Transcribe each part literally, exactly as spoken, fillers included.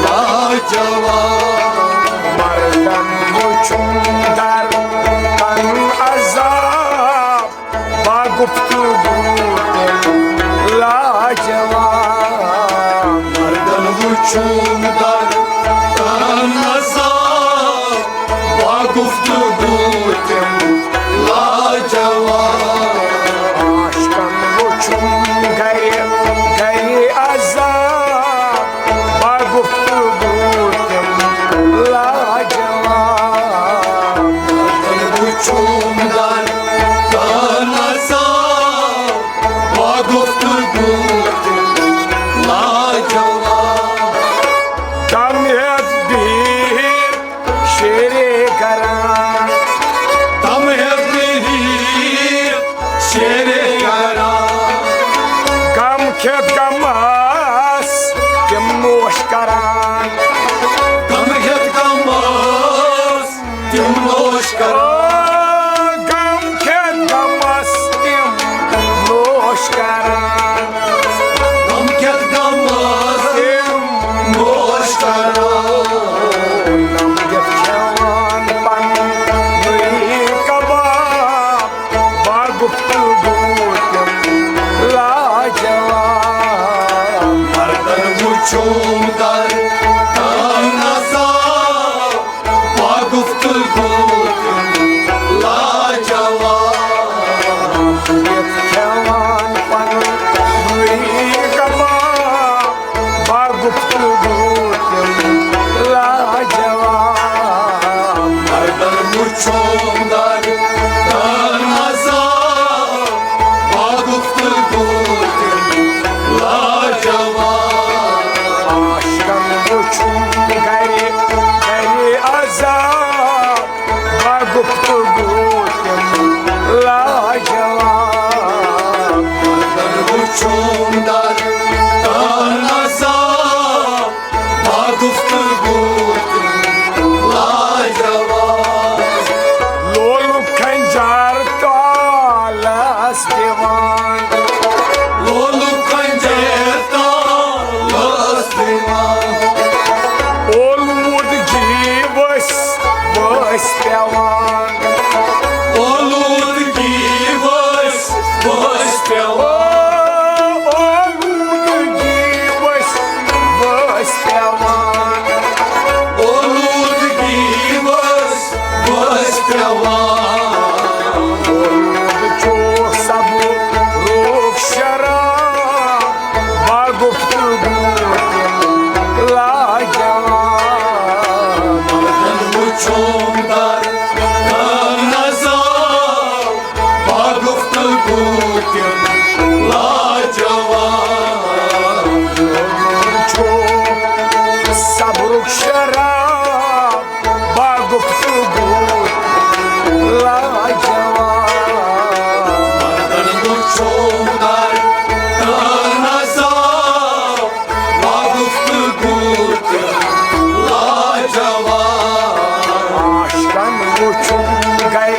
لاجواب۔ مردن وُچھُم در تن عذاب، باگفتگو تِم لاجواب۔ مردن وُچھُم در تن عذاب، باگفتگو تِم لاجواب۔ عاشقن وُچھُم گرِ گرِ عذاب، باگفتگو تِم لاجواب۔ وُچھُم در تن عذاب، باگفتگو تِم لاجواب۔ تم ہیتھ بِہِتھ شیرے کران۔ تم ہیتھ بِہِتھ شیرے کران۔ غم کھیتھ غمس تِم نوش کران۔ غم کھیتھ غمس تِم نوش کران۔ غم کھیتھ غمس تِم نوش کران۔ غم کھیتھ غمس تِم نوش کران۔ غم کھیتھ کھیوان پننُے کباب، باگفتگو تِم لاجواب۔ مردن وُچھُم در تن عذاب، باگفتگو تِم لاجواب۔ کھیوان پننُے کباب، باگفتگو تِم لاجواب۔ مردن وُچھُم در تن عذاب، باگفتگو تِم لاجواب۔ عاشقن وُچھُم گرِ گرِ عذاب، باگفتگو تِم لاجواب۔ مردن وُچھُم در تن عذاب، باگفتگو تِم لاجواب۔ لولُک خنجر تالس دِوان۔ لولُک خنجر تالس دِوان۔ اولوٗدگی ؤسۍ ؤسۍ پٮ۪وان۔ اولوٗدگی ؤسۍ ؤسۍ پٮ۪وان۔ اولوٗدگی ؤسۍ ؤسۍ پٮ۪وان۔ اولوٗدگی ؤسۍ ؤسۍ پٮ۪وان۔ اولوٗد چھُ صبرُک شراب، باگفتگو تِم لاجواب۔ مردن وُچھُم در تن عذاب، باگفتگو تِم لاجواب۔ چھُ صبرُک شراب، باگفتگو تِم لاجواب۔ مردن وُچھُم در تن عذاب، باگفتگو تِم لاجواب۔ عاشقن وُچھُم گرِ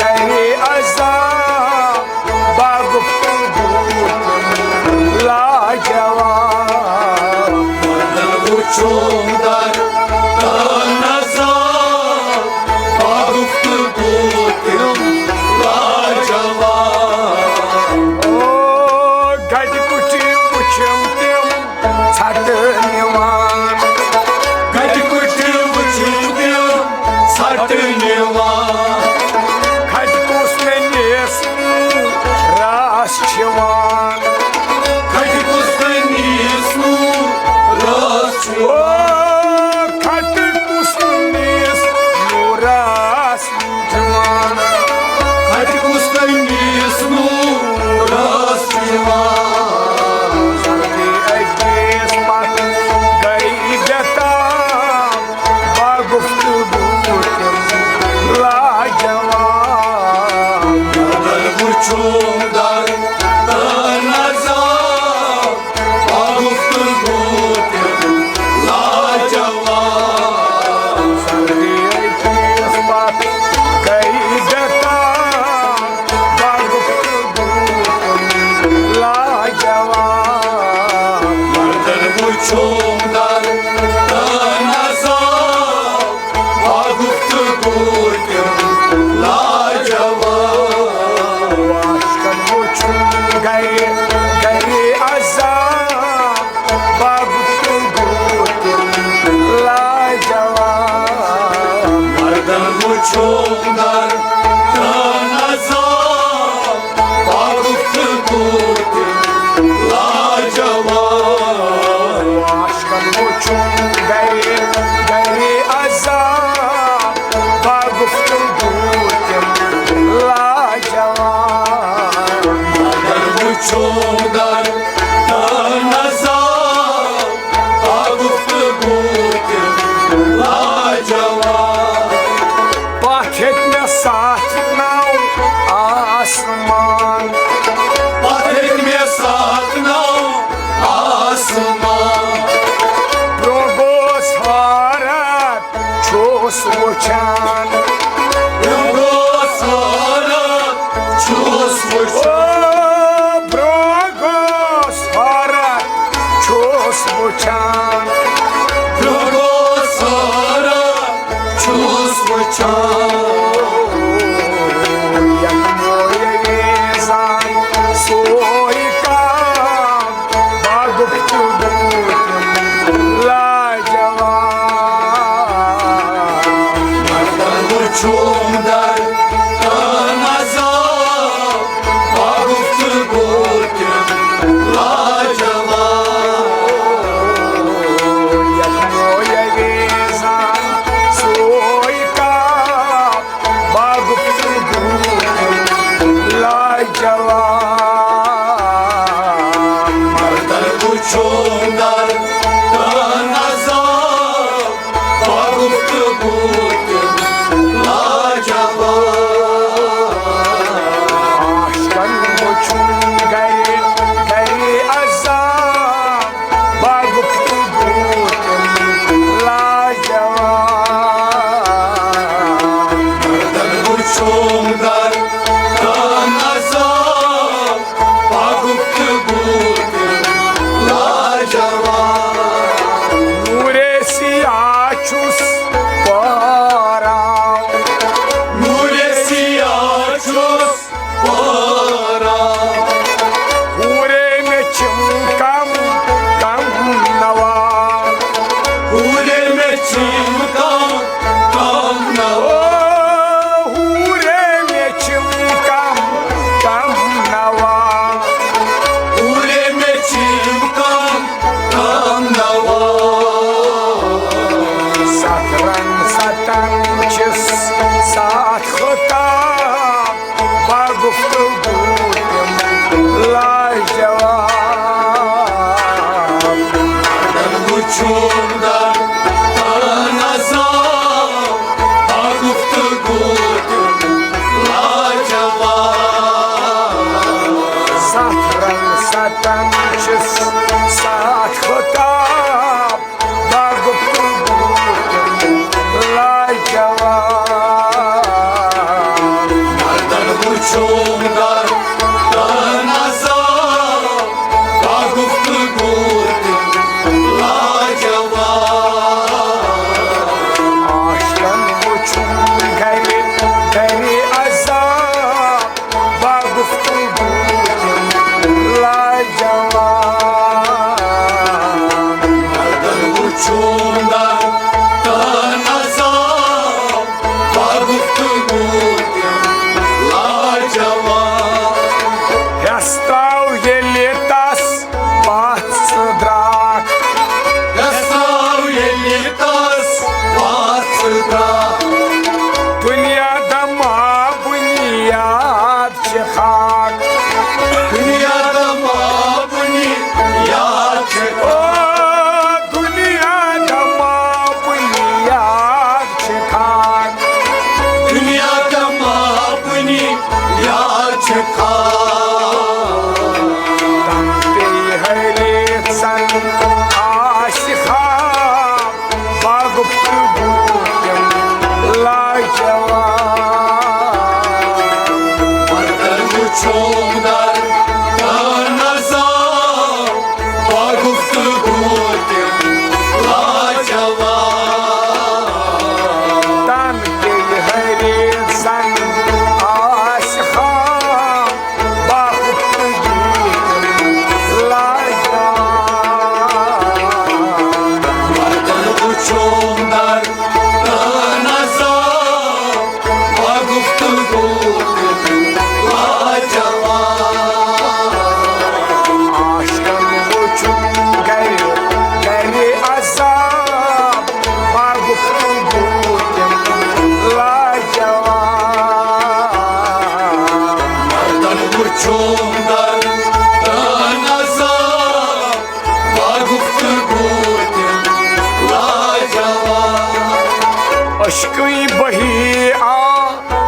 گرِ عذاب، باگفتگو تِم لاجواب۔ مردن وُچھُم در تن عذاب، باگفتگو تِم لاجواب۔ او گٹہِ کُٹھۍ وُچھِم تِم ژھٹہٕ نِوان۔ گٹہِ کُٹھۍ وُچھِم تِم ژھٹہٕ نِوان۔ کھٹہِ کُس کٔنِس راس چھِوان۔ کھٹہِ کُس کٔنِس راس چھِوان۔ او کھٹہِ کُس کٔنِس راس چھِوان۔ کھٹہِ کُس کٔنِس راس چھِوان۔ أکِس پتہٕ وٕچھان، درٛوٚگو سارا چھُس وٕچھان۔ یَتھ مویہِ ویزان سوے کام، باغُک تہٕ بوٗٹِم لاجواب۔ مگر وٕچھُم در تہٕ نظر، باغُک تہٕ بوٗٹِم لاجواب۔ یَتھ مویہِ ویزان سوے کام، باغُک تہٕ بوٗٹِم لاجواب۔ مگر وٕچھُم در تہٕ نظر، باغُک تہٕ بوٗٹِم لاجواب۔ عاشقن وٕچھُم گرِ، گرِ عذاب، باغُک تہٕ بوٗٹِم لاجواب۔ مگر وٕچھُم در تہٕ نظر، باغُک تہٕ بوٗٹِم لاجواب۔ نوٗرِ سیاہ چھُس پٲراو، نوٗرِ سیاہ چھُس پٲراو۔ حورے مےٚ چھِم کم، کم نوا۔ حورے مےٚ چھِم کم، کم نوا۔ او، حورے مےٚ چھِم کم، کم نوا۔ حورے مےٚ چھِم کم، کم نوا۔ ستھ رنگ ستن چھِس ساتھ خطاب، باغُک تہٕ بوٗٹِم لاجواب۔ وٕچھُم در تہٕ نظر، باغُک تہٕ بوٗٹِم لاجواب۔ ستھ رنگ ستن چھِس ساتھ خطاب، باغُک تہٕ بوٗٹِم لاجواب۔ مگر وٕچھُم در تہٕ نظر، باغُک تہٕ بوٗٹِم لاجواب۔ عاشقن وٕچھُم گرِ، گرِ عذاب، باغُک تہٕ بوٗٹِم لاجواب۔ مگر وٕچھُم در تہٕ نظر، باغُک تہٕ بوٗٹِم لاجواب۔ ہٮ۪س ترٛاو ییٚلہِ تس پتھ ژٕ درٛاکھ۔ ہٮ۪س ترٛاو ییٚلہِ تس پتھ ژٕ درٛاکھ۔ دُنیا دما بُنیاد چھِ خاک۔ دُنیا دما بُنیاد چھِ خاک۔ او، دُنیا دما بُنیاد چھِ خاک۔ دُنیا دما بُنیاد چھِ خاک۔ تن پیٚیہِ ہٲرِتھ زن آسہِ خاب، باغُک تہٕ بوٗٹِم لاجواب۔ مگر وٕچھُم در تہٕ نظر، باغُک تہٕ بوٗٹِم لاجواب۔ تن پیٚیہِ ہٲرِتھ زن آسہِ خاب، باغُک تہٕ بوٗٹِم لاجواب۔ مگر وٕچھُم در تہٕ نظر، باغُک تہٕ بوٗٹِم لاجواب۔ عاشقن وٕچھُم گرِ، گرِ عذاب، باغُک تہٕ بوٗٹِم لاجواب۔ مگر وٕچھُم در تہٕ نظر، باغُک تہٕ بوٗٹِم لاجواب۔ عشقٕے بہی آ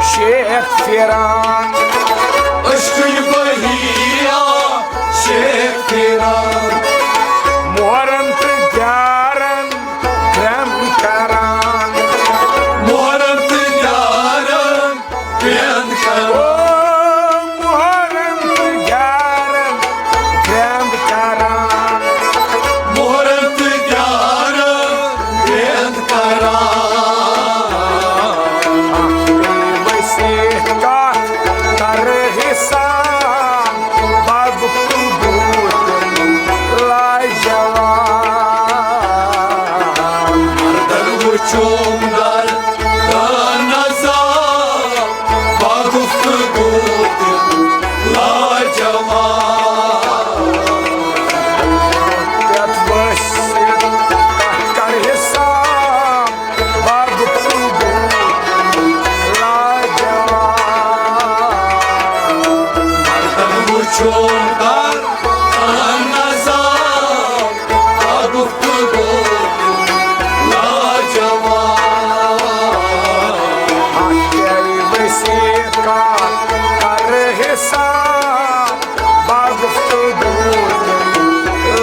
شیخ پھیران۔ عشقٕے بہی آ شیخ پھیران۔ مورن تہٕ دیارن گرٛٮ۪ن کران۔ مورن تہٕ دیارن گرٛٮ۪ن کران۔ او، مورن تہٕ دیارن گرٛٮ۪ن کران۔ مورن شوندر، نظر، با گفتگو لاجواب. پٮ۪ٹھ ؤسِتھ کَتھ کَر حِساب، با گفتگو لاجواب. مردن وُچھُن کر، نظر، با گفتگو لاجواب. ہتھے ؤسِتھ کَتھ کَر حِساب، با گفتگو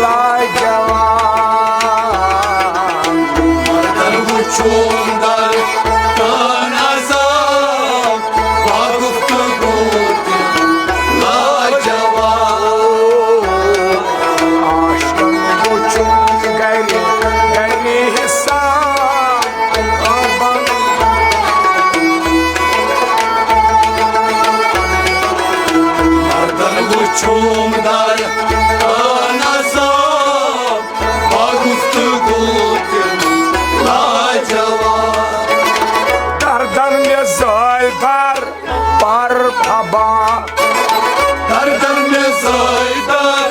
لاجواب. مردن وُچھُن در، نظر، با گفتگو لاجواب. عاشقن وُچھُن گرِ، گرِ حِساب. مردن وُچھُن در، نظر، با گفتگو لاجواب. گردن مےٚ زٲلۍ در، مرحبا. گردن مےٚ زٲلۍ در،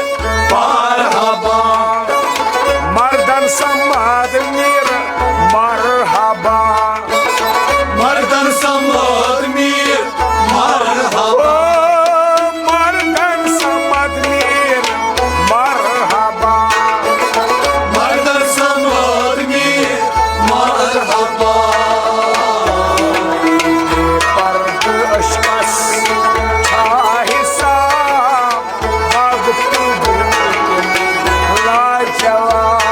مرحبا. مردن صمد میر، مرحبا. مردن صمد میر، مرحبا. او مردن صمد میر، مرحبا. مردن صمد میر، مرحبا. پردٕ عشقس چھا حساب، با گفتگو لاجواب.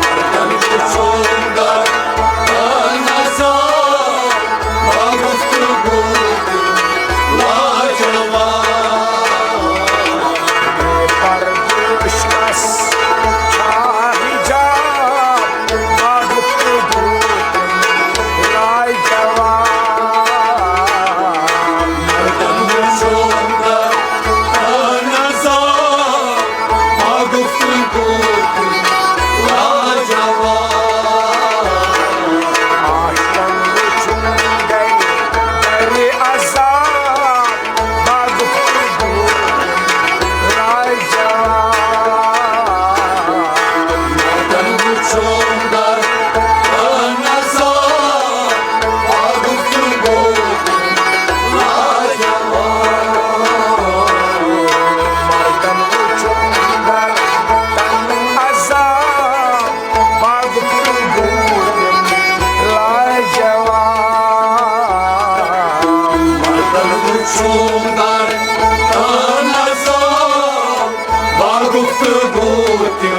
مردن وُچھُن در، نظر، با گفتگو لاجواب. پردٕ عشقس چھا حجاب، با گفتگو لاجواب. مردن وُچھُن در، نظر، با گفتگو لاجواب. عاشقن وُچھُن گرِ، گرِ عذاب، با گفتگو لاجواب. مردن وُچھُن در، نظر، با گفتگو لاجواب. مردن وُچھُن در، عذاب، با گفتگو لاجواب. مردن وُچھُن در، نظر، با گفتگو تہِ